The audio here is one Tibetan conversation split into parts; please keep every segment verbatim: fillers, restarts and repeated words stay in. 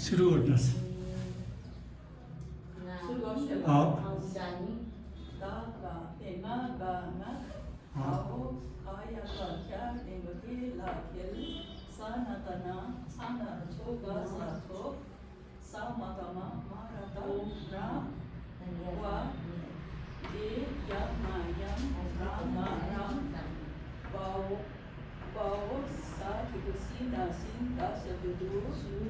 ཚུར་འོར་ནས། ཨ། ད་ག་ཨེ་ང་ག་ང་། ཨ་འོ་ག་ཡ་ག་ཁྱ་ལྡེ་གུ་ལྡེ་ལ་ཁྱེལ། ས་ན་ད་ན། ཚ་ན་རོ་ཚོ། ག་ས་ཚོ། ས་མ་ག་མ། མ་ར་ད་ར། བ། དེ་ཡ་ང་ཡང་། ར་ང་རང་། བའོ། བའོ་ས་གི་གུ་སི་ན་སིན། ད་ཞབས་ཀྱུ་དུ།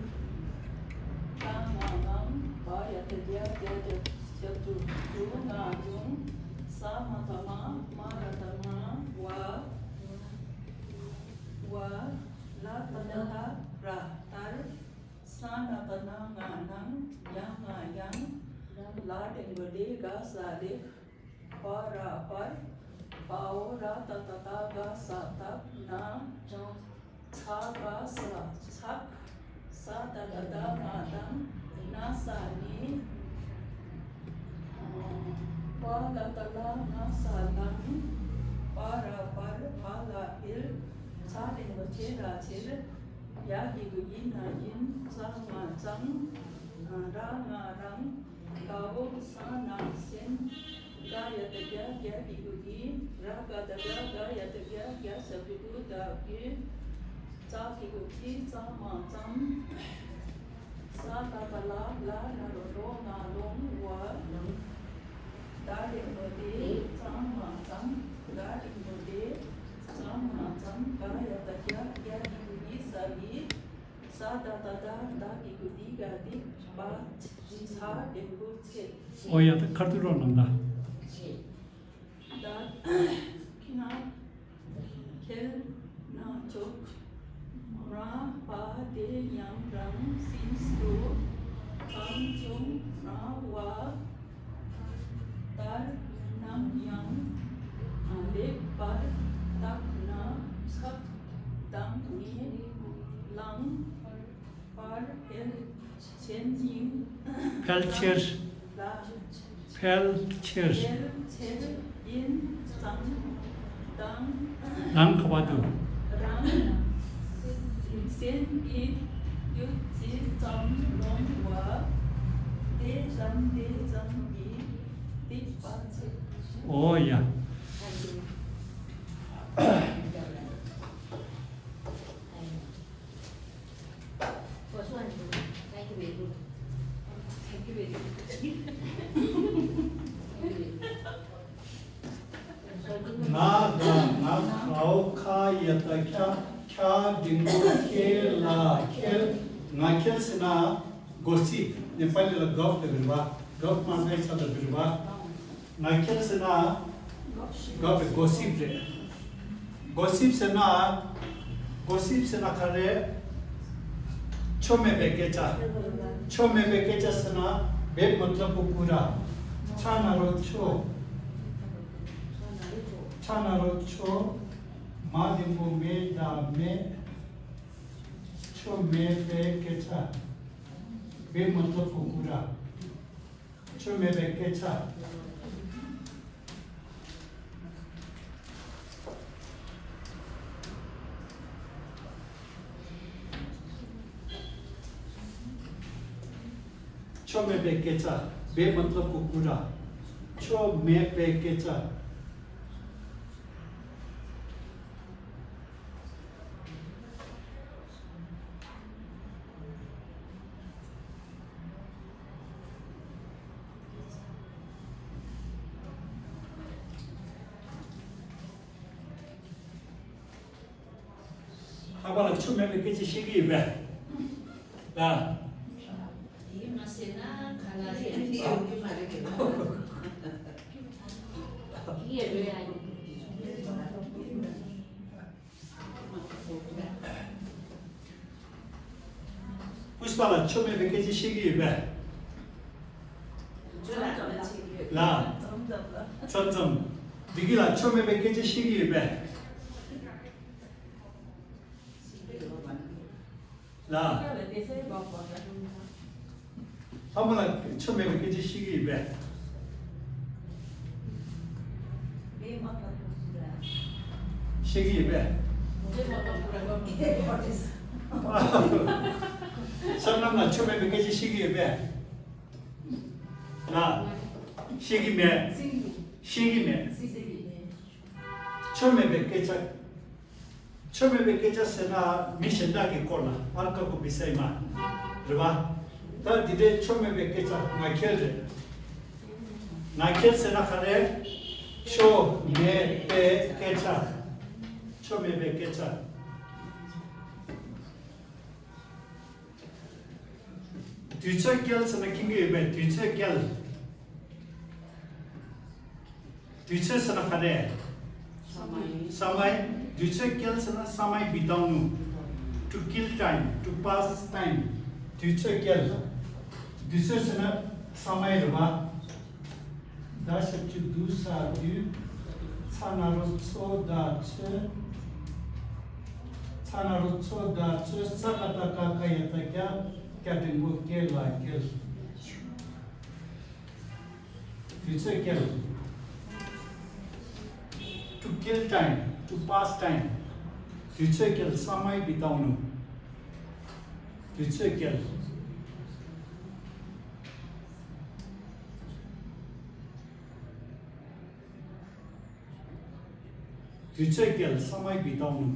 ད་ང་ངང་། བ་ཡ་ད་རྒྱ་རྒྱ་རྒྱ་ཞབས་ཀྱུ་དུ། ང་འབྱུང་། ས་མ་ག་མ། མ་ར་ད་མ། བ། བ། ལ་ད་ད་ལྟ་ར་ལྟར། ས་ན་ད་ན་ང་ནང་། ཡ་ང་ཡང་། ལ་ལྡེ་གུ་ལྡེ། ག་ས་ལྡེག་བ་ར་བར། བའོ་ར་ད་ད་ད། ག་ས་དག་ན། ཚ་ག་ས་ཚག་ས་ད་ད་ད་ང་དང་། ན་ས་ནི། བ་ལ་ད་ལ། ང་ས་ལང་། བ་ར་བར། བ་ལ་བིར། ཚ་ལྡེ་གུ་ཚེ་ར་ཚེར། ཡ་གི་གུ་ཡི་ན་ཡིན། ཙ་ང་ཙང་། ར་ང་རང་། ག་འོ་ས་ན་སེན། ག་ཡ་ད་གྱ་གྱ་གི་གུ་གྱི། ར་ག་ད་ར། ག་ཡ་ད་གྱ་གྱ་ཞབས་ཀྱུ་གུ་ད་གྱུ། ཙ་གི་གུ་ཙི། ཙ་མ་ཙམ། ས་ད་ག་ལ། ལ་ན་རོ་ལོ། ང་ལོང་། བ། ད་ལྡེ་གུ་ལྡེ། ཙ་མ་ཙམ། ད་ལྡེ་གུ་ལྡེ། ཙ་མ་ཙམ། ག་ཡ་ད་གྱ་གྱ་གི་གུ་གྱི་ས་གི། ས་ད་ད་ད། ད་གི་གུ་དི་ག་དི། བ་ཚ་ལྡེ་གུ་ཚེ། ཨོ་ཡ། ད་ཁར་ཏུ་རོ་ནང་ད། ད་ཁྱི་ན་ཁྱེར་ན་ཆོག་ར་བ་དེ་ཡང་རང་སིན་སུ། གང་བྱུང་ར་བ་ལྟར་ནམ་ཡང་ལེགས་པར་བརྟགས་ན་ཁབ་དང་ནི་ལང་པར་ཕལ་ཆེན་ཡིན། ཕལ་ཆེར། ལ། ཕལ་ཆེར། ཕལ་ཆེར་ཡིན་ཙང་དང་། རང་ག་བ་དུ། རང་སེམས་ཀྱི་ཡུལ་ཇི་ཙམ་ལོང་བ། དེ་ཙམ་དེ་ཙམ་གྱིས་སྡིག་པ་ཆེ། ཨོ་ཡ། ང་དང་ང་གའོ་ཁ་ཡ་ད་ཁྱ་ཁྱ་འབྲིང་པོ་ཁེ་ལ་ཁེལ། ང་ཁེལ་ཟེར་ན་གོ་སི་ནེ་པ་ལི་ལ་གབ་དེ་བིར་བ། གབ་མ་ནེ་ཆ་ད་བིར་བ། ང་ཁྱེར་ཟེར་ན་ག་པའི་གོ་སིབ་རེད། གོ་སིབ་ཟེར་ན། གོ་སིབ་ཟེར་ན་ག་རེ། ཆོ་མེད་པའི་སྐད་ཆ། ཆོ་མེད་པའི་སྐད་ཆ་ཟེར་ན་བེ་མ་ཏ་ལབ་པོ་ཀུ་ར། ཆ་ན་རོ་ཆོ། ཆ་ན་རོ་ཆོ། མ་འདི་མོ་མེད་ད་མེད། ཆོ་མེད་པའི་སྐད་ཆ། བེ་མ་ཏ་ལབ་པོ་ཀུ་ར། ཆོ་མེད་པའི་སྐད་ཆ། ཆོ་མེད་པའི་སྐད་ཆ། བེ་མ་ཏ་ལབ་པོ་ཀུ་ར། ཆོ་མེད་པའི་སྐད་ཆ། ལྷག་པ་ལ་ཆོ་མེད་པའི་སྐད་ཆ་བཤད་ཀྱི་ཡོད་པས། ལ། དེ་མ་ཟེར་ན་ག་ལ་རེད། དེ་ཡོང་གི་མ་རེད་པས། དེ་ཡོད་རེད་ཨ། པུས་པ་ལ་ཆོ་མེད་པའི་སྐད་ཆ་བཤད་ཀྱི་ཡོད་པས། ལ། ཙམ་ཙམ། བདེ་སྐྱིད་ལ་ཆོ་མེད་པའི་སྐད་ཆ་བཤད་ཀྱི་ཡོད་པས། ལ། ལྷ་མོ་ལ་ཆོ་མེད་པའི་སྐད་ཆ་བཤད་ཀྱི་ཡོད་པས། བཤད་ཀྱི་ཡོད་པས། ཆོ་མེད་པའི་སྐད་ཆ་བཤད་ཀྱི་ཡོད་པས། སེམས་ནང་ལ་ཆོ་མེད་པའི་སྐད་ཆ་བཤད་ཀྱི་ཡོད་པས། ལ། བཤད་ཀྱི་མེད། བཤད་ཀྱི་མེད། ཆོ་མེད་པའི་སྐད་ཆ། ཆོ་མེད་པའི་སྐད་ཆ་ཟེར་ན་མི་གཞན་དག་གི་སྐོར་ལ་ཨར་ཀ་ཀུ་བི་སའི་མ། རེད་བ། ད་འདི་འདྲའི་ཆོ་མེད་པའི་སྐད་ཆ་ངག་འཁྱལ་རེད། ངག་འཁྱལ་ཟེར་ན་ག་རེ། ཆོ་མེད་པའི་སྐད་ཆ། ཆོ་མེད་པའི་སྐད་ཆ། དུས་ཚོད་བསྐྱལ་ཟེར་ན་མཁྱེན་གྱི་ཡོད་པས། དུས་ཚོད་བསྐྱལ། དུས་ཚོད་ཟེར་ན་ག་རེ། समय། समय། དུས་ཚོད་བསྐྱལ་ཟེར་ན་समय बिताउनु། To kill time, to pass time. དུས་ཚོད་བསྐྱལ། དུས་ཚོད་ཟེར་ན་समय རེད་བ། ད་ཞབས་ཀྱུ་དུ་ས་དུས། ཚ་ན་རོ་ཚོ་ད་ཚོད། ཚ་ན་རོ་ཚོ་ད་ཚོད། ས་ཀ་བཏགས་སྐ་སྐ་ཡ་བཏགས་སྐྱ། སྐྱ་འགྲེང་བུ་སྐེ་ལ་སྐྱེལ། དུས་ཚོད་སྐྱེལ། To kill time, to pass time. དུས་ཚོད་སྐྱེལ། समय बिताउनु. དུས་ཚོད་སྐྱེལ། དུས་ཚོད་སྐྱེལ། समय बिताउनु.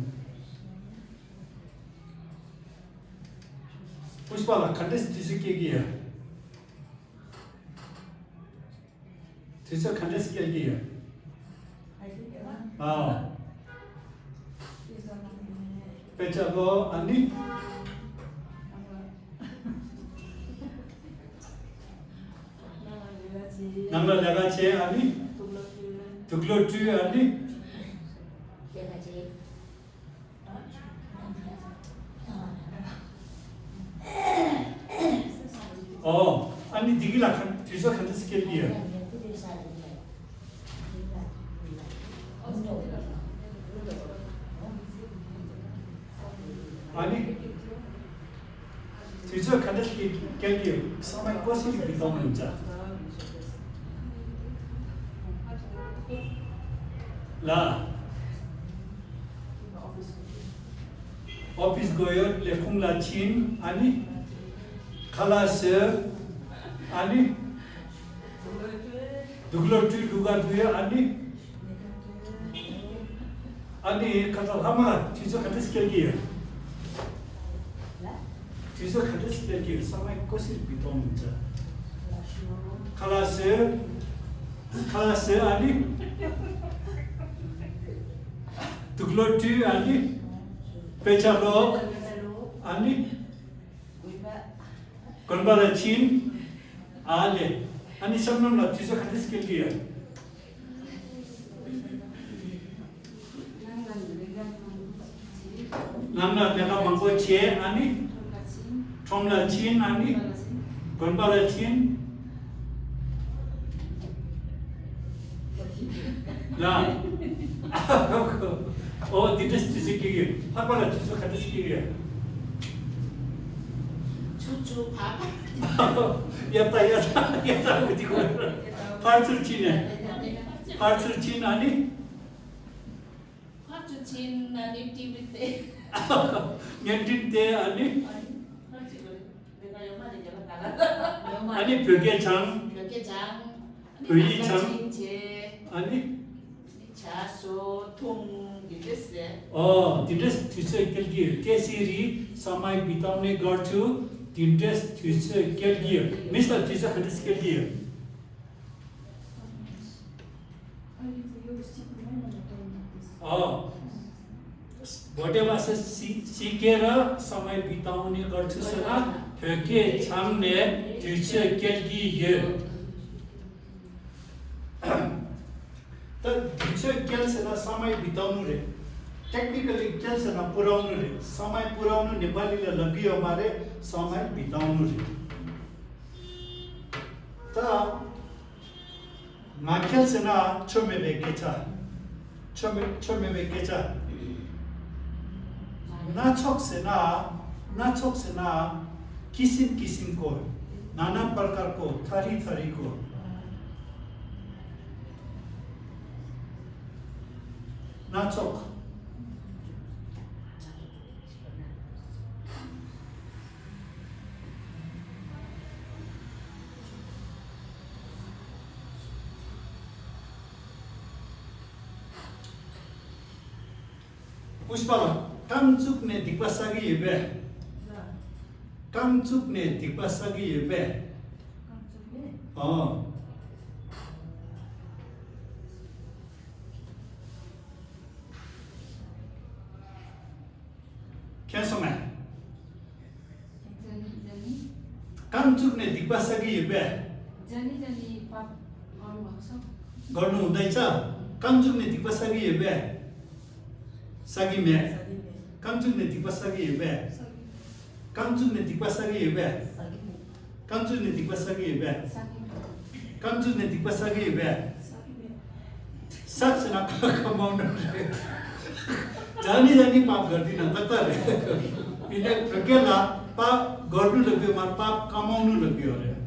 པུས་པ་ལགས། ག་འདྲས་དུས་ཚོད་སྐྱེལ་གྱི་ཡོད། དུས་ཚོད་ག་འདྲས་སྐྱེལ་གྱི་ཡོད། ཨ། དཔེ་ཆ་ཀློག། ཨ་ནི། ནང་ལ་ལས་ཀ་བྱེད། ཨ་ནི། དུག་ལོག་བཀྲུས། ཨ་ནི། ཨོ། ཨ་ནི་འདི་གི་ལ་ག་དུས་ཚོད་ག་འདྲ་སྐྱེལ་གྱི་ཡོད། ཨ་ནི། དུས་ཚོད་ག་འདྲ་སྐྱེལ་གྱི་ཡོད། समय कसरी बिताउनु हुन्छ। ལ། ཨོ་ཕིས་གོ་ཡོད། ལས་ཁུངས་ལ་ཕྱིན། ཨ་ནི། ཁ་ལག་ཟོས། ཨ་ནི། དུག་ལོག་བཀྲུས། ལུ་ག་འདུལ། ཨ་ནི། ཨ་ནི་ཁ་ཚ་ལྷ་མོ་ལ་དུས་ཚོད་ག་འདྲ་སྐྱེལ་གྱི་ཡོད། དུས་ཚོད་ག་འདྲ་སྐྱེལ་གྱི་ཡོད། समय कसरी बिताउनु हुन्छ། ཁ་ལག་ཟོས། ཁ་ལག་ཟོས། ཨ་ནི། དུག་ལོག་བཀྲུས། ཨ་ནི། དཔེ་ཆ་ཀློག། ཨ་ནི། དགོན་པ་ལ་ཕྱིན། ཨ་ལེ། ཨ་ནི་ཤམ་ནམ་ལ་དུས་ཚོད་ག་འདྲ་སྐྱེལ་གྱི་ཡོད། ནང་ལ་ལས་ཀ་མང་པོ་བྱས། ཨ་ནི། ཁྲོམ་ལ་ཕྱིན། ཨ་ནི། དགོན་པ་ལ་ཕྱིན། ལ། ཨོ། འདི་འདྲ་དུས་ཚོད་སྐྱེལ་གྱི་ཡོད། ལྷག་པ་ལ་དུས་ཚོད་ག་འདྲ་སྐྱེལ་གྱི་ཡོད། ཆུ་ཆུ་ཕ་ཕ། ཡ་ད་ཡ་ད་ཡ་ད་འོ་འདི་གོ། ཕར་ཚུར་ཕྱིན་ནས། ཕར་ཚུར་ཕྱིན། ཨ་ནི། ཕར་ཚུར་ཕྱིན། ཨ་ནི་ཊི་བི་བལྟས། བརྙན་འཕྲིན་བལྟས། ཨ་ནི། ཨ་ནི་བོད་སྐད་སྦྱངས། བོད་སྐད་སྦྱངས། བོད་ཡིག་སྦྱངས། ཨ་ནི། ཇ་བཟོ་འཐུང་འདི་འདྲས་རེད། ཨོ། འདི་འདྲས་དུས་ཚོད་སྐྱེལ་གྱི་ཡོད། कैसे समय बिताउने गर्छु། འདི་འདྲས་དུས་ཚོད་སྐྱེལ་གྱི་ཡོད། མིས་ལ་དུས་ཚོད་ག་འདྲས་སྐྱེལ་གྱི་ཡོད། ཨོ། भोटेभाषा सि- सिकेर समय बिताउने गर्छु ཟེར་ན་བོད་སྐད་སྦྱངས་ནས་དུས་ཚོད་སྐྱེལ་གྱི་ཡོད། ད་དུས་ཚོད་སྐྱེལ་ཟེར་ན་समय बिताउनु རེད། ཊེག་ནི་ཀ་ལི་སྐྱེལ་ཟེར་ན पुर्‍याउनु རེད། समय पुर्‍याउनु ནེ་པ་ལི་ལ་ལབ་ཀྱི་ཡོད་མ་རེད། समय बिताउनु རེད། ད། ངག་འཁྱལ་ཟེར་ན་ཆོ་མེད་པའི་སྐད་ཆ། ཆོ་མེད་ཆོ་མེད་པའི་སྐད་ཆ། སྣ་ཚོགས་ཟེར་ན། སྣ་ཚོགས་ཟེར་ན། किसिम किसिमको། नाना प्रकारको, थरी थरीको། སྣ་ཚོགས། པུཤ་པ་ལགས། རྐང་བཙུགས་ནས་སྡིག་པ་བསགས་ཀྱི་ཡོད་པས། རྐང་བཙུགས་ནས་སྡིག་པ་བསགས་ཀྱི་ཡོད་པས། ཨོ། མཁྱེན་སོང་ངས། རྐང་བཙུགས་ནས་སྡིག་པ་བསགས་ཀྱི་ཡོད་པས། जानी जानी पाप गर्नुभएको छ। गर्नु हुँदैछ। རྐང་བཙུགས་ནས་སྡིག་པ་བསགས་ཀྱི་ཡོད་པས། བསགས་ཀྱི་མེད། རྐང་བཙུགས་ནས་སྡིག་པ་བསགས་ཀྱི་ཡོད་པས། རྐང་བཙུགས་ནས་སྡིག་པ་བསགས་ཀྱི་ཡོད་པས། རྐང་བཙུགས་ནས་སྡིག་པ་བསགས་ཀྱི་ཡོད་པས། རྐང་བཙུགས་ནས་སྡིག་པ་བསགས་ཀྱི་ཡོད་པས། བསགས་ཟེར་ན་ཁ་ཁ་མང་ནོ་རེད། जानी जानी पाप गर्दिनँ ཏག་ཏག་རེད། ཡིན་ནའི་བོད་སྐད་ལ་पाप गर्नु ལབ་ཀྱི་མ་རེད། पाप कमाउनु ལབ་ཀྱི་ཡོད་རེད།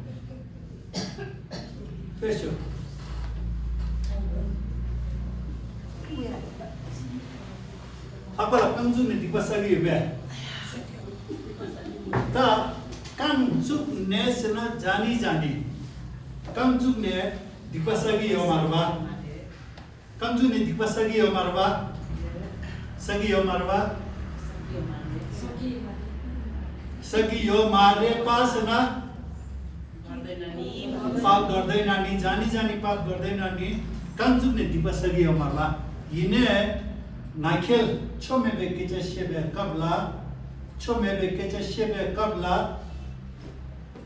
དཔེ་ཤོད། ལྷག་པ་ལ་རྐང་བཙུགས་ནས་སྡིག་པ་བསགས་ཀྱི་ཡོད་པས། ད་རྐང་བཙུགས་ནས་ཟེར་ན་जानी जानी། རྐང་བཙུགས་ནས་སྡིག་པ་བསགས་ཀྱི་ཡོད་མ་རེད་པ། རྐང་བཙུགས་ནས་སྡིག་པ་བསགས་ཀྱི་ཡོད་མ་རེད་པ། བསགས་ཀྱི་ཡོད་མ་རེད་པ། བསགས་ཀྱི་ཡོད་མ་རེད། བསགས་ཀྱི་ཡོད་མ་རེད་པ་ཟེར་ན། पाप गर्दैन नि, जानी जानी पाप गर्दैन नि, རྐང་བཙུགས་ནས་སྡིག་པ་བསགས་ཀྱི་ཡོད་མ་རེད་པ། ཡིན་ནའི་ང་ཁྱེད་ཆོ་མེད་པའི་སྐད་ཆ་བཤད་པའི་སྐབས་ལ། ཆོ་མེད་པའི་སྐད་ཆ་བཤད་པའི་སྐབས་ལ།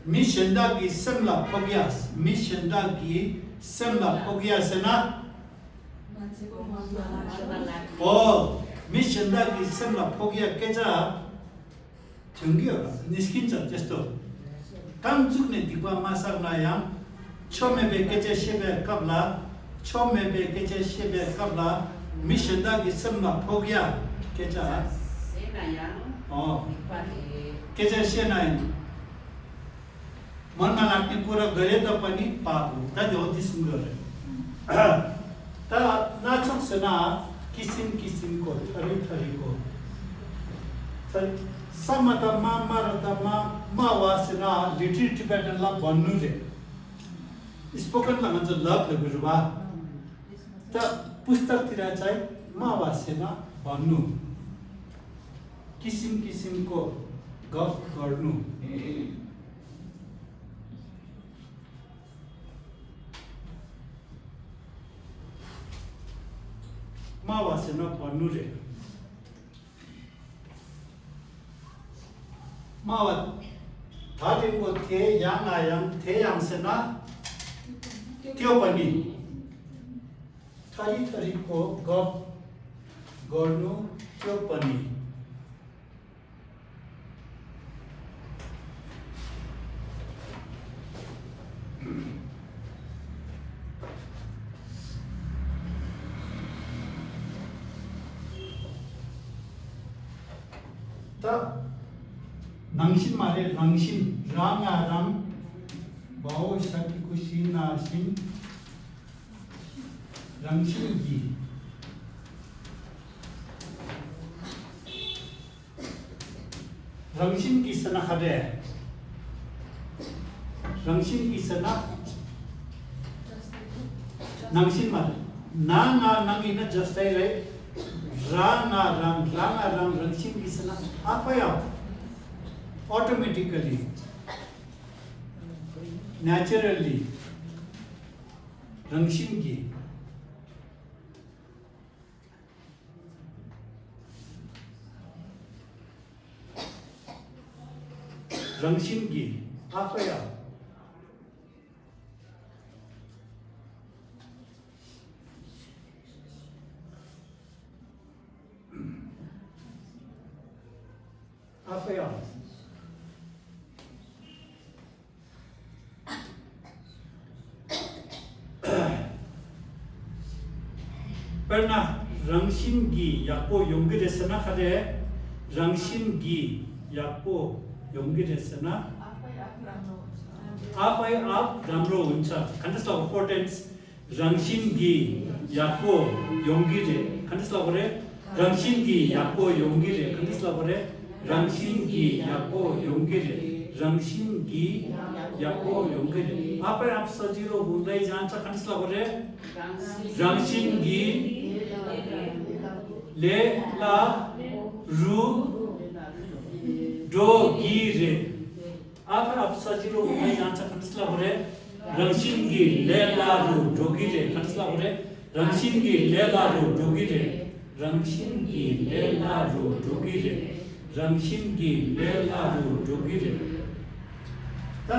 མི་གཞན་དག་གི་སེམས་ལ་ཕོག་ཡ། མི་གཞན་དག་གི་སེམས་ལ་ཕོག་ཡ་ཟེར་ན། ཨོ། མི་གཞན་དག་གི་སེམས་ལ་ཕོག་ཡ་སྐད་ཆ་ཐོན་གྱི་ཡོད་ར། ནི་སྐྱིན་ཅང་ཅེས་ཏོ། རྐང་བཙུགས་ནས་སྡིག་པ་མ་བསགས་ན་ཡང་། ཆོ་མེད་པའི་སྐད་ཆ་བཤད་པའི་སྐབས་ལ། ཆོ་མེད་པའི་སྐད་ཆ་བཤད་པའི་སྐབས་ལ། མི་གཞན་དག་གི་སེམས་ལ་ཕོག་ཡ་སྐད་ཆ། ཟེར་ན་ཡང་། ཨོ། སྡིག་པ་རེད། སྐད་ཆ་བཤད་ན་ཡང་། मन में लाग्ने कुरा गरे तापनि पाप हो। ད་དེ་འོ་དེ་གསུང་གི་རེད། ད་སྣ་ཚོགས་ཟེར་ན་किसिम किसिमको, थरी थरीको། थरी། सम त म, म र त म, म वा ཟེར་ན་literary Tibetan ལ་भन्नु རེད། Spoken ལ་ང་ཚོ་love ལབ་གི་རེད་པ། ད་पुस्तकतिर चाहिँ म वा ཟེར་ན་भन्नु। किसिम किसिमको गफ गर्नु। སྨྲ་བ་ཟེར་ན་བར་ནུ་རེད། སྨྲ་བ། ད་དེ་ཀོ་དེ་ཡང་ང་ཡང་དེ་ཡང་ཟེར་ན། སྐྱོབ་པ་ནི། थरी थरीको गफ गर्नु त्यो पनि। ད་ནང་བཞིན་མ་རེད། རང་བཞིན། རང་ང་རང་། བའོ་ཤ་ཀི་ཀུ་ཤི་ན་བཞིན། རང་བཞིན་གྱིས། རང་བཞིན་གྱིས་ཟེར་ན་ག་རེ། རང་བཞིན་གྱིས་ཟེར་ན། ནང་བཞིན་མ་རེད། ན་ང་ནང་ཡིན་ན་just like རེད། ར་ང་རང་། ར་ང་རང་། རང་བཞིན་གྱིས་ཟེར་ན་ཨ་ཕ་ཡ། Automatically, naturally, རང་བཞིན་གྱིས། རང་བཞིན་གྱིས། ཨ་ཕ་ཡ། ཨ་ཕ་ཡ། དཔེར་ན་རང་བཞིན་གྱིས་ཡག་པོ་ཡོང་གི་རེད་ཟེར་ན་ག་རེ། རང་བཞིན་གྱིས་ཡག་པོ་ཡོང་གི་རེད་ཟེར་ན། आफै आफ राम्रो हुन्छ। ག་འདྲ་ལབ་དགོས། Four times རང་བཞིན་གྱིས་ཡག་པོ་ཡོང་གི་རེད། ག་འདྲ་ལབ་དགོས་རེད། རང་བཞིན་གྱིས་ཡག་པོ་ཡོང་གི་རེད། ག་འདྲ་ལབ་དགོས་རེད། རང་བཞིན་གྱིས་ཡག་པོ་ཡོང་གི་རེད། རང་བཞིན་གྱིས་ཡག་པོ་ཡོང་གི་རེད། आफै आफ सजिलो हुँदै जान्छ। ག་འདྲ་ལབ་དགོས་རེད། རང་བཞིན་གྱིས། ལས་སླ་རུ་འགྲོ་གི་རེད། ཨ་ཕ་ཨ་ཕ་ས་ཅི་རོ་ཁོ་ཡང་ཆ་ག་འདྲ་སླ་བོ་རེད། རང་བཞིན་གྱིས་ལས་སླ་རུ་འགྲོ་གི་རེད། ག་འདྲ་སླ་བོ་རེད། རང་བཞིན་གྱིས་ལས་སླ་རུ་འགྲོ་གི་རེད། རང་བཞིན་གྱིས་ལས་སླ་རུ་འགྲོ་གི་རེད། རང་བཞིན་གྱིས་ལས་སླ་རུ་འགྲོ་གི་རེད། ད་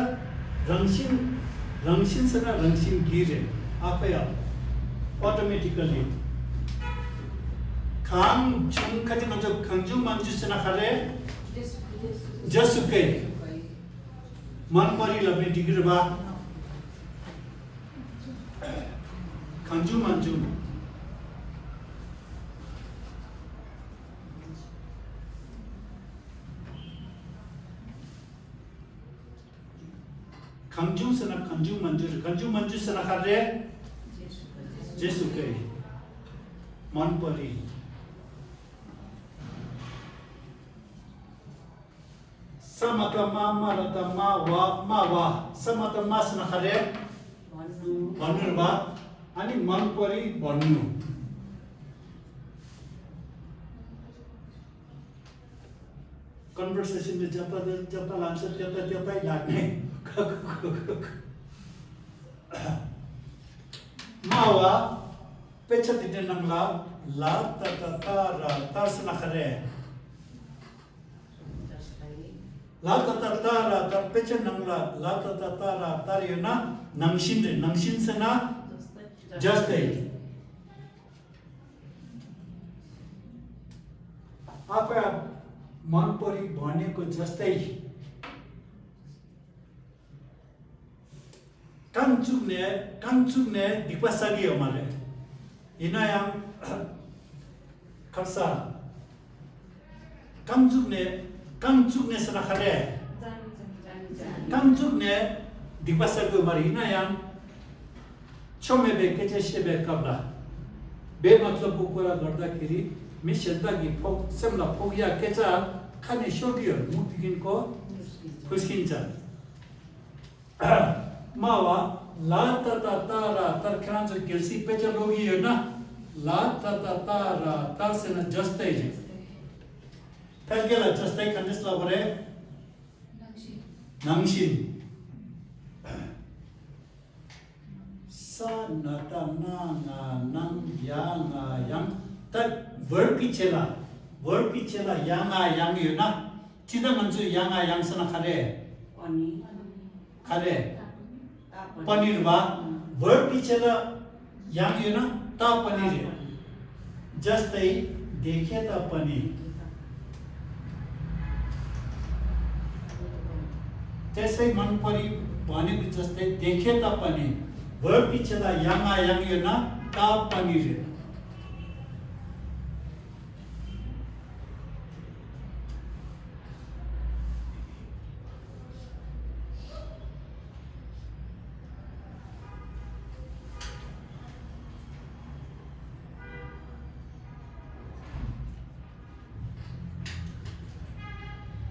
རང་བཞིན། རང་བཞིན་ཟེར་ན་རང་བཞིན་གྱིས་རེད། ཨ་ཕ་ཡ། ཨོ་ཊོ་མེ་ཊི་ཀ་ལི། གང་བྱུང་། ཁ་ཅིག་ང་ཚོ་གང་བྱུང་མང་བྱུང་ཟེར་ན་ག་རེ། རྗེས་སུ་སྐྱེས། མན་པ་རི་ལབ་ནས་འགྲིག་གི་རེད་པ། གང་བྱུང་མང་བྱུང་། གང་བྱུང་ཟེར་ན་གང་བྱུང་མང་བྱུང་རེད། གང་བྱུང་མང་བྱུང་ཟེར་ན་ག་རེ། རྗེས་སུ་སྐྱེས། མན་པ་རི། ས་མ་བཏགས་སྨ། སྨ་ར་བཏགས་སྨྲ། བ། སྨྲ་བ། ས་མ་བཏགས་སྨ་ཟེར་ན་ག་རེ། བ་ནུ་རེད་པ། ཨ་ནི་མན་པ་རི་བ་ནུ། ཀོན་ཝར་སེ་ཤན་དེ་རྒྱབ་ལ་རྒྱབ་ལ་ལ་ཚོ་རྒྱབ་ལ་རྒྱབ་ལ་ཡག་ནས། སྨྲ་བ། དཔེ་ཆ་དེ་འདྲའི་ནང་ལ་ལ་ཏ་བཏགས་ཏ་ར་ཏར་ཟེར་ན་ག་རེ། ལ་ཏ་བཏགས་ཏ་ར་ཏར། དཔེ་ཆ་ནང་ལ་ལ་ཏ་བཏགས་ཏ་ར་ཏར་ཡོད་ན་ནང་བཞིན་རེད། ནང་བཞིན་ཟེར་ན་just as། आपका मन परिभ्रमणको जस्तै। རྐང་བཙུགས་ནས། རྐང་བཙུགས་ནས་སྡིག་པ་བསགས་ཀྱི་ཡོད་མ་རེད། ཡིན་ན་ཡང་ཁ་ས། རྐང་བཙུགས་ནས། རྐང་བཙུགས་ནས་ཟེར་ན་ག་རེ། རྐང་བཙུགས་ནས་སྡིག་པ་བསགས་ཀྱི་ཡོད་མ་རེད། ཡིན་ན་ཡང་ཆོ་མེད་པའི་སྐད་ཆ་བཤད་པའི་སྐབས་ལ། बेमतलब को कुरा गर्दाखेरि མི་གཞན་དག་གི་ཕོག་སེམས་ལ་ཕོག་ཡ་སྐད་ཆ་ཁ་ནས་ཤོར་གྱི་ཡོད། मुख देखिनको खुस्किन्छ। སྨྲ་བ། ལ་ཏ་བཏགས་ཏ་ར་ཏར། ཁྱེད་རང་ཚོ་གལ་སྲིད་དཔེ་ཆ་ཀློག་གི་ཡོད་ན། ལ་ཏ་བཏགས་ཏ་ར་ཏར་ཟེར་ན་just as རེད། ཕལ་སྐད་ལ་just as ག་འདྲས་ལབ་པ་རེད། ནང་བཞིན། ནང་བཞིན། ས་ན་བཏགས་སྣ་ང་སྣང་། ཡ་ང་ཡང་། ད་verb གི་རྗེས་ལ། verb གི་རྗེས་ལ་ཡ་ང་ཡང་ཡོད་ན། སྤྱིར་བཏང་ང་ཚོས་ཡ་ང་ཡང་ཟེར་ན་ག་རེ། པ་ནི། ག་རེ། པ་ནི་རེད་པ། verb གི་རྗེས་ལ་ཡང་ཡོད་ན་ཏ་པ་ནི་རེད། just as देखे त पनि। त्यसै मन परिभ्रमणको जस्तै देखे त पनि। verb གི་རྗེས་ལ་ཡ་ང་ཡང་ཡོད་ན་ཏ་པ་ནི་རེད།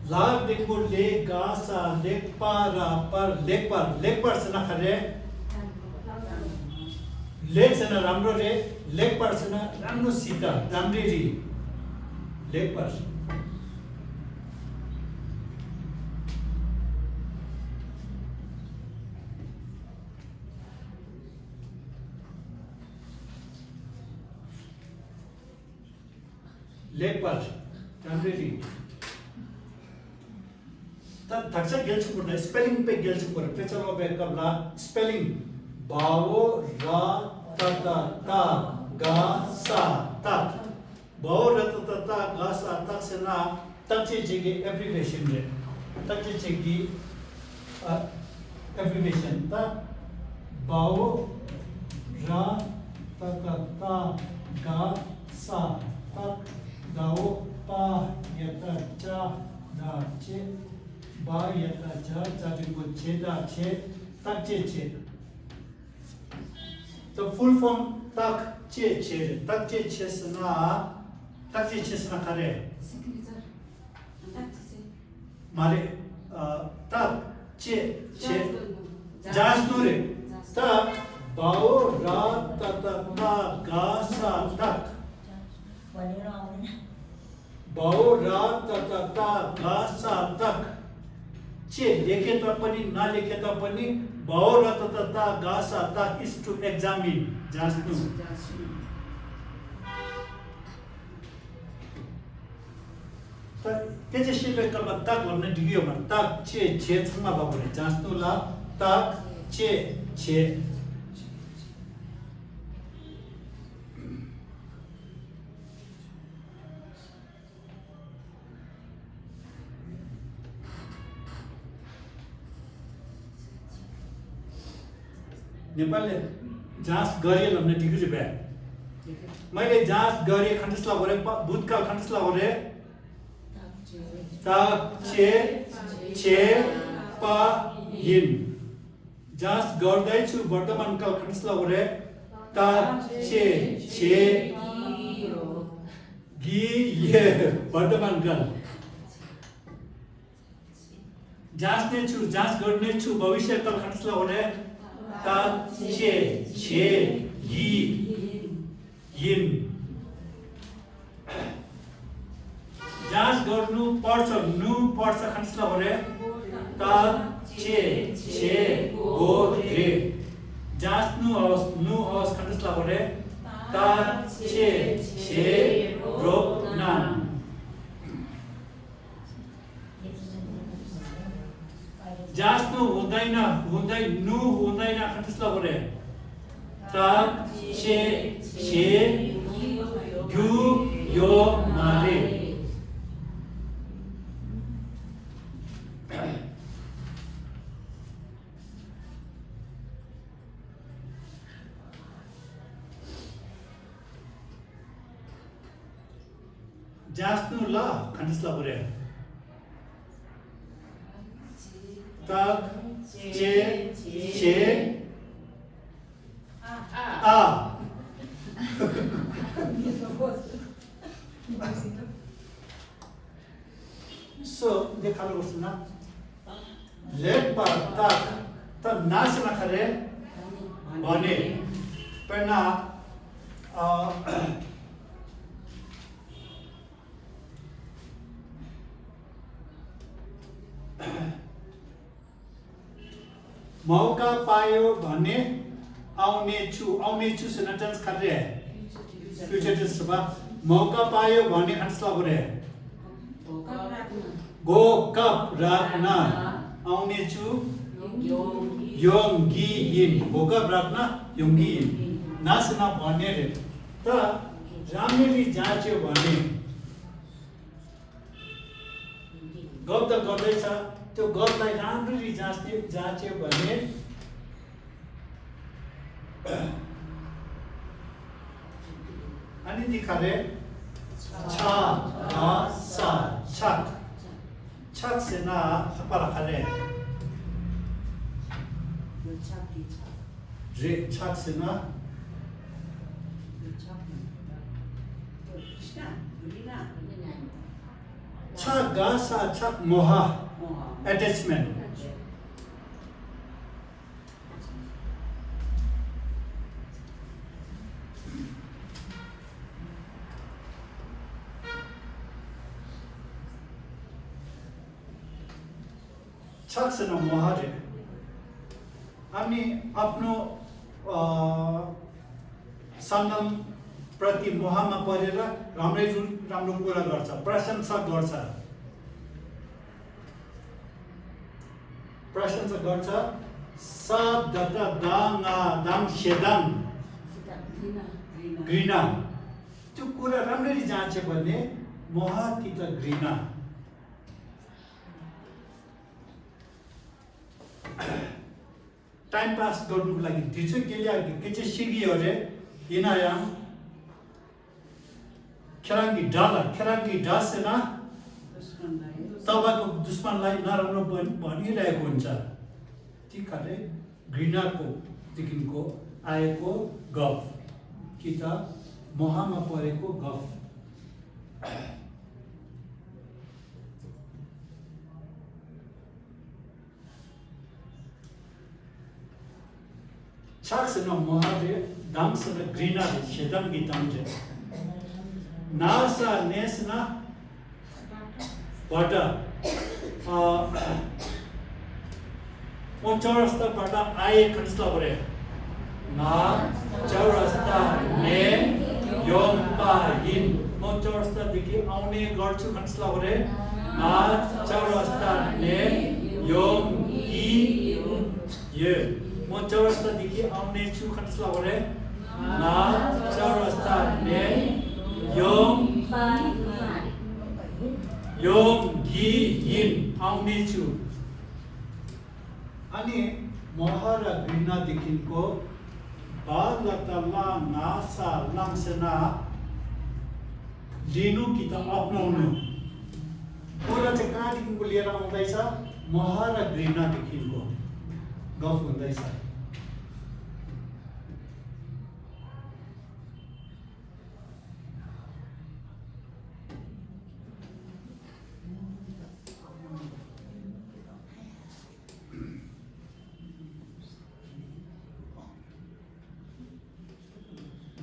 ལ་འགྲེང་བུ་ལེ་ག་ས་ལེགས་པ་ར་པར། ལེགས་པར། ལེགས་པར་ཟེར་ན་ག་རེ། ལེགས་ཟེར་ན་राम्रो་རེད། ལེགས་པར་ཟེར་ན་राम्रो सिद्ध, राम्ररी। ལེགས་པར། ལེགས་པར། རང་རེ་རེ། ད་དག་ཆ་རྒྱལ་ཆེན་པོ་ནས་སི་པེ་ལིང་དཔེ་རྒྱལ་ཆེན་པོ་རེད། དཔེ་ཆ་ཀློག་པའི་སྐབས་ལ་སི་པེ་ལིང་། བའོ་ར་ཏ་བཏགས་བཏགས་ག་ས་བཏགས། བའོ་ར་ཏ་བཏགས་བཏགས་ག་ས་བཏགས་ཟེར་ན། བརྟག་དཔྱད་བྱེད་ཀྱི་abbreviation རེད། བརྟག་དཔྱད་བྱེད་ཀྱི་ཨ་abbreviation ད། བའོ་ར་ཏ་བཏགས་བཏགས་ག་ས་བཏགས། དའོ་པ་ཡ་བཏགས་པྱ་ད་བྱེད། བ་ཡ་བཏགས་བྱ་བྱ་འགྲེང་བུ་བྱེ་ད་བྱེད། བརྟག་དཔྱད་བྱེད། The full form བརྟག་དཔྱད་བྱེད་རེད། བརྟག་དཔྱད་བྱེད་ཟེར་ན། བརྟག་དཔྱད་བྱེད་ཟེར་ན་ག་རེ། Signature། བརྟག་དཔྱད་བྱེད། མ་རེད། ཨ། བརྟག་དཔྱད་བྱེད། ཇཱཇ་ནོ་རེད། ད་བའོ་ར་ཏ་བཏགས་བཏགས་ག་ས་བཏགས། བའོ་ར་ཏ་ཏ་ཏ་ག་ས་དག་ཅེ་ལེ་ཁེ་ཏ་པ་ནི་ན་ལེ་ཁེ་ཏ་པ་ནི་བའོ་ར་ཏ་ཏ་ཏ་ག་ས་དག is to examine just now. ད་སྐད་ཆ་བཤད་པའི་སྐབས་ལ་དག་ལབ་ན་འགྲིག་གི་ཡོད་མ་རེད། དག་ཅེ་ཅེ་ཚང་མ་ལབ་དགོས་རེད། just now ལ་དག་ཅེ་ཅེ། ནེ་པ་ལི་ལ་ཇཱས་གར་ཡེ་ལབ་ན་འགྲིག་གི་རེད་པས། མ་ལེ་ཇཱས་གར་ཡེ་ག་འདྲ་ལབ་དགོས་རེད། བྷུད་གལ་ག་འདྲ་ལབ་དགོས་རེད། དག་ཅེ་ཅེ་པ་ཡིན། ཇཱས་གར་དའི་ཆུ་བར་ཏ་མན་གལ་ག་འདྲ་ལབ་དགོས་རེད། དག་ཅེ་ཅེ་གི་ཡེ་བར་ཏ་མན་གལ། ཇཱས་ནེ་ཆུ་ཇཱས་གར་ནེ་ཆུ་བྷ་བི་ཤ་གལ་ག་འདྲ་ལབ་དགོས་རེད། དག་ཅེ་ཅེ་གི་ཡིན། ཇཱས་གར་ནུ་བར་ཏ་ནུ་བར་ཏ་ག་འདྲ་ལབ་དགོས་རེད། དག་ཅེ་ཅེ་གོ་རེ། ཇཱས་ནུ་ཧའོས་ནུ་ཧའོས་ག་འདྲ་ལབ་དགོས་རེད། དག་ཅེ་ཅེ་རོགས་གནང་། ཇཱས་ནུ་ཧུ་དའི་ན་ཧུ་དའི་ནུ་ཧུ་དའི་ན་ག་འདྲ་ལབ་དགོས་རེད། དག་ཅེ་ཅེ་རྒྱུ་ཡོད་མ་རེད། ཇཱས་ནུ་ལ་ག་འདྲ་ལབ་དགོས་རེད། དག་ཅེ་ཅེ་ཨ། སོ་འདི་ག་རེ་ཟེར་ན། ལེགས་པར་བརྟག་ད་ན་ཟེར་ན་ག་རེ། བ་ནི། དཔེར་ན། ཨ། མའོ་ཀ་པ་ཡོ་བ་ནི། ཨའོ་ནེ་ཆུ། ཨའོ་ནེ་ཆུ་ཟེར་ན་ཏེན་སི་ག་རེ། ཕིའུ་ཅར་ཏེན་སི་རེད་པ། མའོ་ཀ་པ་ཡོ་བ་ནི་ག་འདྲ་ལབ་དགོས་རེད། གོ་སྐབས་རག་ན། ཨའོ་ནེ་ཆུ་ཡོང་གི་ཡིན། གོ་སྐབས་རག་ན་ཡོང་གི་ཡིན། ན་ཟེར་ན་བ་ནི་རེད། ད་རང་མི་རིགས་བྱ་བྱེད་བ་ནི། གོ་སྐབས་དང་གོ་སྐབས་ཆ་དེ་གོ་སྐབས་རང་མི་རིགས་བྱ་བྱེད་བྱ་བྱེད་བ་ནི། ཨ་ནི་འདི་ག་རེ། ཆ་ག་ས་ཆག་ཆག་ཟེར་ན་ལྷག་པ་ལ་ག་རེ། རེད། ཆག་ཟེར་ན། ཆ་ག་ས་ཆག་མོ་ཧ། ཨེ་ཊེཆ་མེན་ཊི། ཆག་ཟེར་ན་མོ་ཧ་རེད། ཨ་ནི་ཨཔ་ནོ། ཨ། སན་ནམ་པྲ་ཏི་མོ་ཧ་མ་པ་རེ་ར། རམ་རེ་རུ་རམ་རུ་ཀུ་ར་གར་ཚ། པྲ་ཤན་ས་གར་ཚ། པྲ་ཤན་ས་གར་ཚ། ས་ད་ད་ད་ང་དང་ཞེ་སྡང་། གི་ན། ཏུ་ཀུ་ར་རམ་རེ་རི་ཅང་བྱེད་པ་ནི་མོ་ཧ་ཏི་ད་གི་ན། ཊའིམ་པཱ་སི་དགོས་འདུག་ལ་གི་དུས་ཚོད་སྐྱེལ་ཡག་གི་སྐད་ཆ་བཤད་ཀྱི་ཡོད་རེད། ཡིན་ན་ཡང་ཁྱེད་རང་གི་དགྲ་ལ་ཁྱེད་རང་གི་དགྲ་ཟེར་ན། ཏ་བ་གོ་དུས་མན་ལ་ཡིན་ན་རང་རང་བོན་བོན་ཡིན་རེད་གོན་ཆ། དེ་ག་རེ། གི་ན་གོ་དེ་གིན་གོ་ཨའི་གོ་གབ། ཀི་ད་མོ་ཧ་མ་པོ་རེ་གོ་གབ། ཆག་ཟེར་ན་མོ་ཧ་རེད། སྡང་ཟེར་ན་གི་ན་རེད། ཞེ་སྡང་གི་སྡང་རེད། ན་ས་ནས་ཟེར་ན། བ་ཏྲ། ཨ། ཨོ་ཅོ་ར་སྟ་བ་ཏྲ་ཨ་ཡེ་ག་འདྲ་ལབ་དགོས་རེད། ང་ཅོ་ར་སྟ་ནས་ཡོང་པ་ཡིན། ཨོ་ཅོ་ར་སྟ་འདི་གི་ཨའོ་ནས་གར་ཆུ་ག་འདྲ་ལབ་དགོས་རེད། ང་ཅོ་ར་སྟ་ནས་ཡོང་གི་ཡོད། ཨོ་ཅོ་ར་སྟ་འདི་གི་ཨའོ་ནས་ཆུ་ག་འདྲ་ལབ་དགོས་རེད། ང་ཅོ་ར་སྟ་ནས་ཡོང་ཡོང་གི་ཡིན། ཨའོ་ནས་ཆུ། ཨ་ནི་མོ་ཧ་ར་གི་ན་དི་ཁིན་ཀོ། བ་ལ་ཏ་ལ་ང་ས་ལང་ཟེར་ན། ལི་ནུ་གི་ད་ཨོག་ནོ་ནུ། ཁོ་ར་ཅི་ཀ་དི་ཁིན་ཀོ་ལེ་རང་འོང་ད་ས། མོ་ཧ་ར་གི་ན་དི་ཁིན་ཀོ། ག་ཧྥུ་འོང་ད་ས།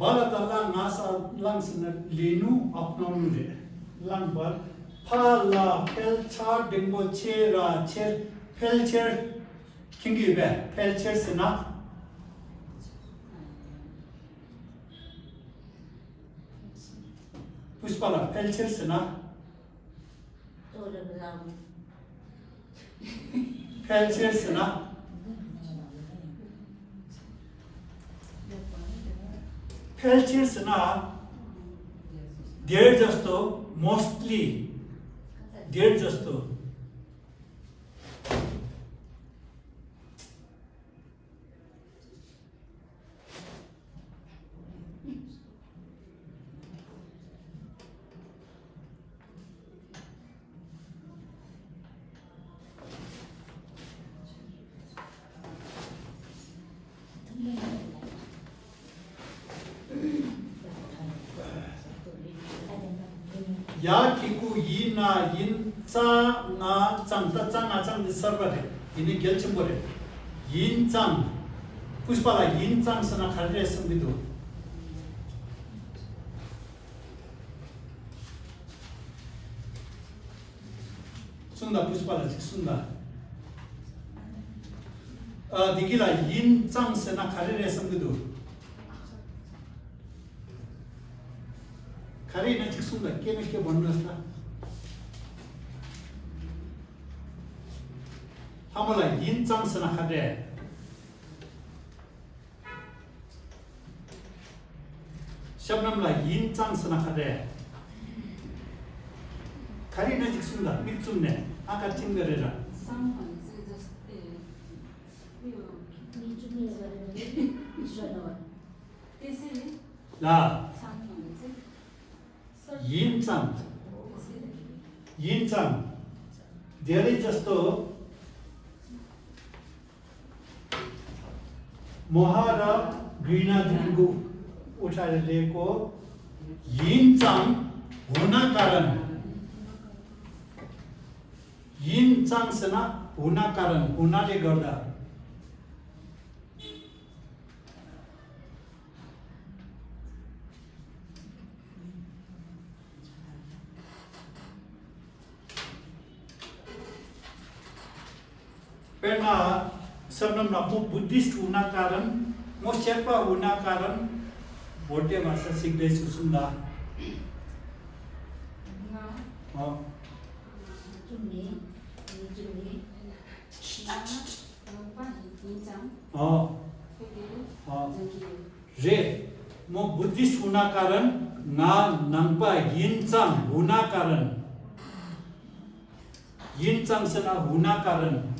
བ་ལ་ཏ་ལ་ང་ས་ལང་ཟེར་ན་ལི་ནུ་ཨོག་ནོ་ནུ་རེད། ལང་བ། ཕ་ལ་ཕལ་ཆེར་འགྲེང་བུ་ཆེ་ར་ཆེར། ཕལ་ཆེར། ཁྱིང་གི་བས་ཕལ་ཆེར་ཟེར་ན། པུས་པ་ལ་ཕལ་ཆེར་ཟེར་ན། ཕལ་ཆེར་ཟེར་ན། ཕལ་ཆེར་ཟེར་ན། They're just a mostly. They're just a. ཡ་གི་གུ་ཡི་ན་ཡིན་ཙང་ང་ཙང་། ད་ཙང་ང་ཙང་འདི་གསར་པ་རེད། ཡིན་ནི་གལ་ཆེན་པོ་རེད། ཡིན་ཙང་། པུས་པ་ལ་ཡིན་ཙང་ཟེར་ན་ག་རེ་རེད་བསམ་གི་འདུག་གསུངས་དང་། པུས་པ་ལ་ཅིག་གསུངས་དང་། ཨ། འདི་གི་ལ་ཡིན་ཙང་ཟེར་ན་ག་རེ་རེད་བསམ་གི་འདུག་ག་རེ་ཡིན་ན་ཅིག་གསུངས་དང་། སྐད་ན་སྐད་བོར་ན་ས། ལྷ་མོ་ལ་ཡིན་ཙང་ཟེར་ན་ག་རེ། ཤབ་ནམ་ལ་ཡིན་ཙང་ཟེར་ན་ག་རེ། ག་རེ་ཡིན་ན་ཅིག་གསུངས་དང་། མིག་བཙུམ་ནས། ཨ་ཀ་ཅིང་ག་རེ་ར། ལ། ཡིན་ཙང་། ཡིན་ཙང་། དེ་རེད་ཇ་སྟོ། མོ་ཧ་ར་གུ་ན་དུན་གུ་ཨུ་ཁྲ་རེ་རེ་ཀོ། ཡིན་ཙང་འུ་ན་ཀ་རན། ཡིན་ཙང་ཟེར་ན་འུ་ན་ཀ་རན། འུ་ན་རེ་གར་ད། དཔེར་ན། སབ་ནམ་ན་མོ་བུ་དིསྟ་འུ་ན་ཀ་རན། མོ་སྐྱག་པ་འུ་ན་ཀ་རན། བོ་ཏེ་མ་ས་སིག་དེ་སུ་སུམ་ད། ང་། ཨོ། ང་ཅུང་མེད། ང་ཅུང་མེད། ང་ནང་པ་ཡིན་ཡིན་ཙང་། ཨོ། ཁྱོད་ཀྱིས་ཨོ། ལབ་ཀྱི་ཡོད། རེད། མོ་བུ་དིསྟ་འུ་ན་ཀ་རན། ང་ནང་པ་ཡིན་ཙང་འུ་ན་ཀ་རན། ཡིན་ཙང་ཟེར་ན་འུ་ན་ཀ་རན།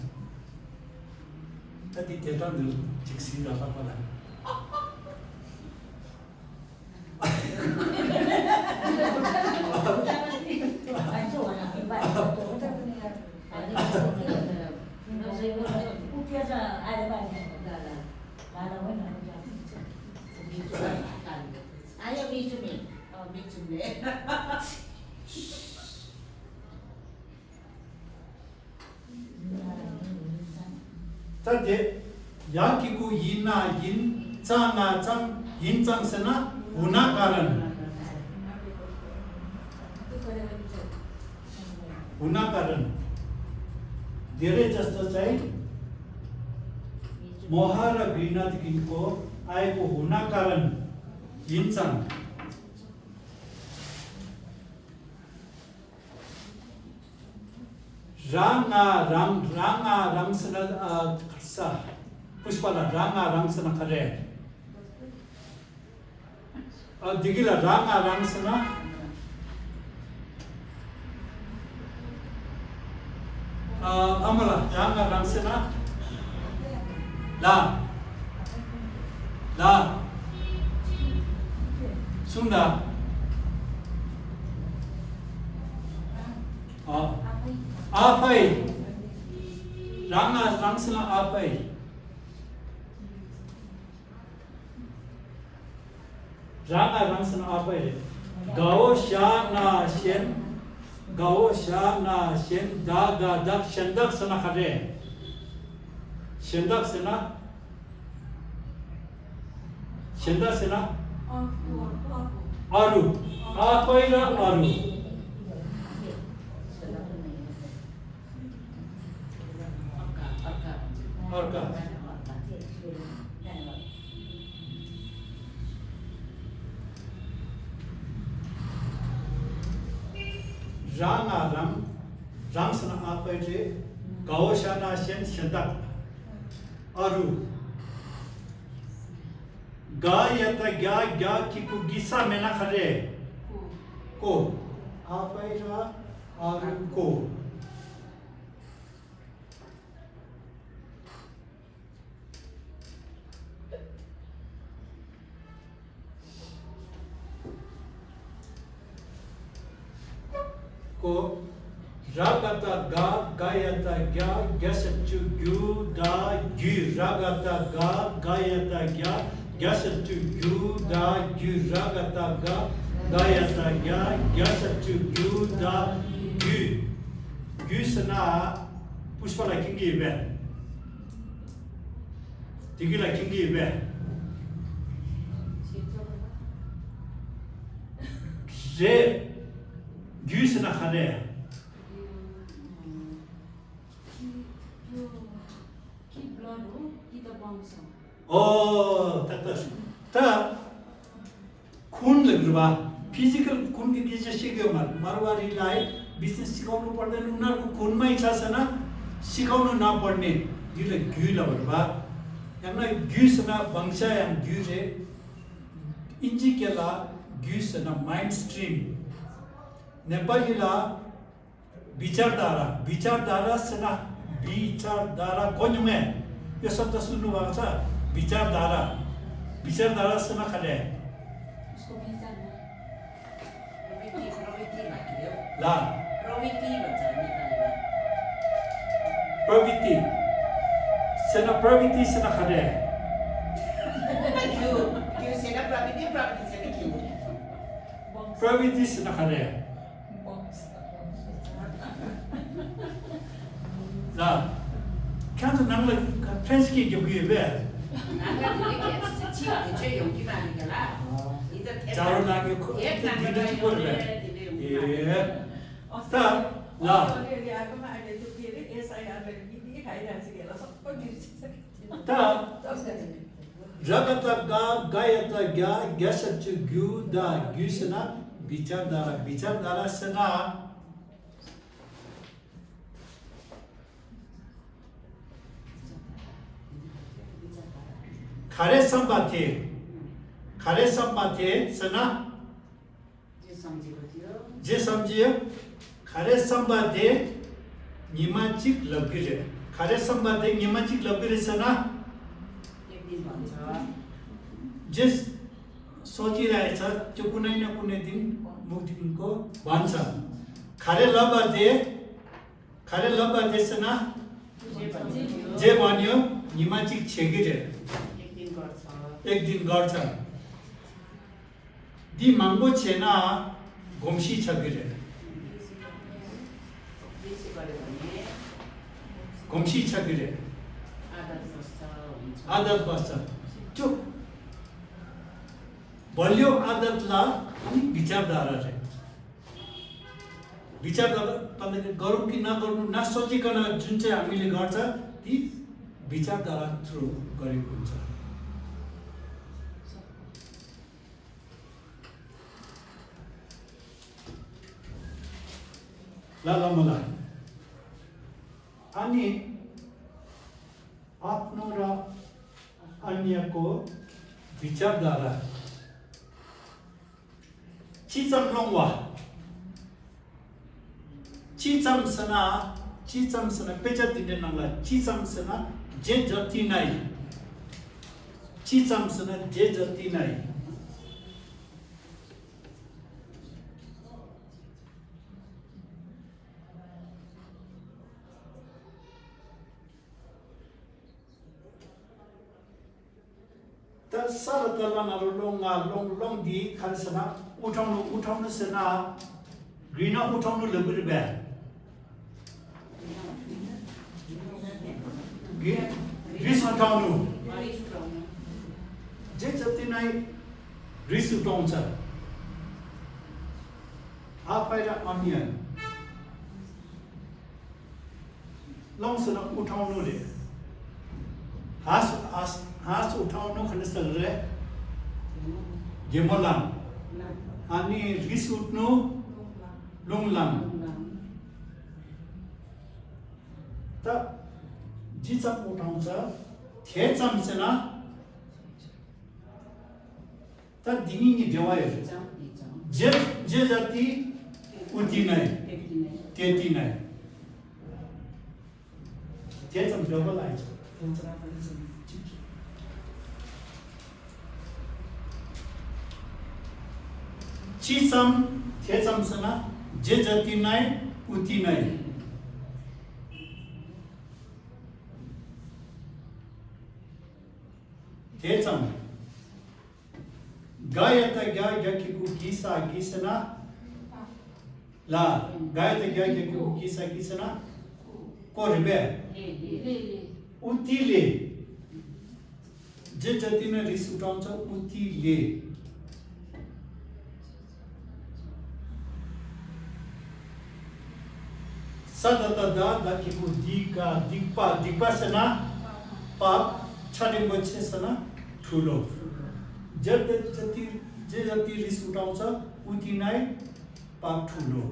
ད་འདི་དེ་ལྟར་འདིར་ཅིག་ཟིན་ར་ལྷག་པ་ལ། ད་དེ། ཡ་གི་གུ་ཡིན་ན་ཡིན། ཙང་ན་ཙང་། ཡིན་ཙང་ཟེར་ན་འུ་ན་ཀ་རན། हुनका कारण। धेरै जस्तो चाहिँ मोह र घृणादेखिको आएको हुनका कारण हिँड्छन्। རང་ང་རང་། རང་ང་རང་ཟེར་ན། ཨ། ས། པུཤ་པ་ལ་རང་ང་རང་ཟེར་ན་ག་རེ། ཨ། འདི་གི་ལ་རང་ང་རང་ཟེར་ན། ཨ། ཨ་མ་ལ་རང་ང་རང་ཟེར་ན། ལ། ལ། གསུངས་དང་། ཨ། ཨ་ཕའི། རང་ང་རང་ཟེར་ན་ཨ་ཕའི། རང་ང་རང་ཟེར་ན་ཨ་ཕའི་རེད། དགའ་བོ་བཞག་ན་གཞན། དགའ་བོ་བཞག་ན་གཞན། བདག་དགའ་བདག་གཞན་བདག་ཟེར་ན་ག་རེ། གཞན་བདག་ཟེར་ན། གཞན་བདག་ཟེར་ན། ཨ་རུ། ཨ་ཕའི་ར་ཨ་རུ། ཨར་ཀ། རང་ང་རང་། རང་ཟེར་ན་ཨ་ཕའི་རེད། དགའ་བོ་བཞག་ན་གཞན། གཞན་བདག་ཨ་རུ། ག་ཡ་བཏགས་གྱ། གྱ་གི་གུ་གི་ས་མེད་ན་ག་རེ། ཀོ། ཨ་ཕའི་ར་ཨ་རུ་ཀོ། ཀོ། ར་ག་བཏགས་རྒ། རྒ་ཡ་བཏགས་རྒྱ། རྒྱ་ཞབས་ཀྱུ་རྒྱུ། ད་རྒྱུས། ར་ག་བཏགས་རྒ། རྒ་ཡ་བཏགས་རྒྱ། རྒྱ་ཞབས་ཀྱུ་རྒྱུ། ད་རྒྱུས། ར་ག་བཏགས་རྒ། རྒ་ཡ་བཏགས་རྒྱ། རྒྱ་ཞབས་ཀྱུ་རྒྱུ། ད་རྒྱུས། རྒྱུས་ཟེར་ན་པུཤ་པ་ལ་མཁྱེན་གྱི་ཡོད་པས། དེ་གི་ལ་མཁྱེན་གྱི་ཡོད་པས། རེད། རྒྱུས་ཟེར་ན་ག་རེ། ཨོ། ད་ད་ད། ཁུན་ལབ་རེད་པ། ཕི་ཟི་ཀལ་ཁུན་གྱི་སྐད་ཆ་བཤད་ཀྱི་ཡོད་མ་རེད། मारवाड़ी लाई बिजनेस सिकाउनु पर्दैन उनीहरूको खुनमै छ ཟེར་ན། सिकाउनु नपर्ने འདི་ལ་རྒྱུས་ལབ་རེད་པ། ཡང་ན་རྒྱུས་ཟེར་ན་བང་ཆ་ཡང་རྒྱུས་རེད། ཨིན་ཇི་སྐད་ལ་རྒྱུས་ཟེར་ན་མའིན་སི་ཊི་རིམ། ནེ་པ་ལི་ལ་विचारधारा། विचारधारा ཟེར་ན། विचारधारा གོ་མྱོང་ངས། यो शब्द सुन्नुभएको छ? विचारधारा। विचारधारा ཟེར་ན་ག་རེ། उसको विचार प्रवृत्ति, प्रवृत्ति भन्छ, नेपालीमा। प्रवृत्ति ཟེར་ན། प्रवृत्ति ཟེར་ན་ག་རེ། རྒྱུ། རྒྱུ་ཟེར་ན་प्रवृत्ति། प्रवृत्ति ཟེར་ན་རྒྱུ། प्रवृत्ति ཟེར་ན་ག་རེ། ལ། ཁྱེད་ཚོ་ནང་ལ་ཕྲན་སི་སྐད་རྒྱབ་ཀྱི་ཡོད་པས། ནང་ལ་དེ་འདྲའི་སྐད་ཆ་ཅིག་དེ་ཚོ་ཡོང་གི་མ་རེད་ཀྱ་ལ། ཨ། འདི་ལྟར་དེབ་ནང་ལ་ཡོང་གི་རེད་པས། ཨོ་སི་ཊྲེ་ལི་ཡ་གི་མ་ཨ་ནེ་ཐུག་གི་རེད། ཨེ་སི་ཨའི་ཨར་ལ་མི་དེ་ག་ཡི་རང་ཟེར་གྱི་ལ་སོགས་པ་རྒྱུ་ཆ་ཚ་གི། ད། ར་ག་བཏགས་རྒ། རྒ་ཡ་བཏགས་རྒྱ། རྒྱ་ཞབས་ཀྱུ་རྒྱུ། ད་རྒྱུས་ཟེར་ན། विचारधारा། विचारधारा ཟེར་ན། ག་རེ་བསམ་པ་དེ། ག་རེ་བསམ་པ་དེ་ཟེར་ན། རྗེས་སུ་བསམ་གྱི་ཡོད། རྗེས་སུ་བསམ་གྱི་ཡོད། ག་རེ་བསམ་པ་དེ་ཉི་མ་གཅིག་ལབ་ཀྱི་རེད། ག་རེ་བསམ་པ་དེ་ཉི་མ་གཅིག་ལབ་ཀྱི་རེད་ཟེར་ན། एक दिन भन्छ। རྗེས་སོ་ཅི་ར་ཡི་ཚ་ཅོ་ཀུ་ནའི་ན་ཀུ་ནའི་དིན་མུག་དིན་ཀོ་བན་ཚ། ག་རེ་ལབ་པ་དེ། ག་རེ་ལབ་པ་དེ་ཟེར་ན། རྗེས་མ་ཉོ། ཉི་མ་གཅིག་བྱེད་ཀྱི་རེད། एक दिन गर्छ། एक दिन गर्छ། འདི་མང་པོ་བྱས་ན་གོམས་གཤིས་ཆགས་ཀྱི་རེད། གོམས་གཤིས་ཆགས་ཀྱི་རེད། आदत बस्छ। त्यो बलियो आदतलाई विचारधारा रे। विचारधारा, तपाईँको गरौँ कि नगर्नु, नसोचिकन जुन चाहिँ हामीले गर्छ, ती विचारधारा through गरेको हुन्छ। ल, ल, म ल। अनि आफ्नो र अन्यको विचारधारा। ཅི་ཙམ་སློང་བ། ཅི་ཙམ་ཟེར་ན། ཅི་ཙམ་ཟེར་ན། དཔེ་ཆ་འདི་འདྲའི་ནང་ལ་ཅི་ཙམ་ཟེར་ན། जे जति नै། ཅི་ཙམ་ཟེར་ན། जे जति नै། ད་ས་ར་ད་ལ་ན་རོ་ལོང་ང་ལོང་ལོང་འདི་ག་རེ་ཟེར་ན། ཨུ་ཁྲང་ནུ། ཨུ་ཁྲང་ནུ་ཟེར་ན། གི་ན་ཨུ་ཁྲང་ནུ་ལབ་གི་རེད་པས། གི་རི་སུ་ཁྲང་ནུ། जे जति नै། རི་སུ་ཏོང་ཚ། ཨ་ཕའི་ར་ཨ་མི་ཡན། ལོང་ཟེར་ན་ཨུ་ཁྲང་ནུ་རེད། ཧ་སུ་ཧ་སུ་ཧ་སུ་ཨུ་ཁྲང་ནུ་ག་ནི་ཟེར་རེད། རྒྱལ་མོ་ལང་། ཨ་ནི་རི་སུ་ནུ་ལུང་ལང་། ད་ཇི་ཙམ་ཨུ་ཁྲང་ཚ། དེ་ཙམ་ཟེར་ན། ད་འདི་གཉིས་ཀྱི་འབྲེལ་བ་ཡོད་རེད། जे जति उति नै। त्यति नै། དེ་ཙམ་འབྲེལ་བ་ལ་ཡོད། དེ་ཙམ། ཅི་ཙམ། དེ་ཙམ་ཟེར་ན། जे जति नै उति नै། དེ་ཙམ། ག་ཡ་ད་ག་ག་གི་གུ་གི་ས་གི་ཟེར་ན། ལ། ག་ཡ་ད་ག་ག་གི་གུ་གི་ས་གི་ཟེར་ན། ཀོ་རེད་པས། ཨུ་ཏི་ལེ། जे जति नै རི་སུ་ཏོང་ཚ་ཨུ་ཏི་ལེ། ས་ད་ད་ད་ད་གི་གུ་སྡི་ག་སྡིག་པ། སྡིག་པ་ཟེར་ན། पाप། ཆ་འདྲེན་པོ་ཆེ་ཟེར་ན། ठुलो། जे जति जे जति रिस उठाउँछ उति नै पाप ठुलो।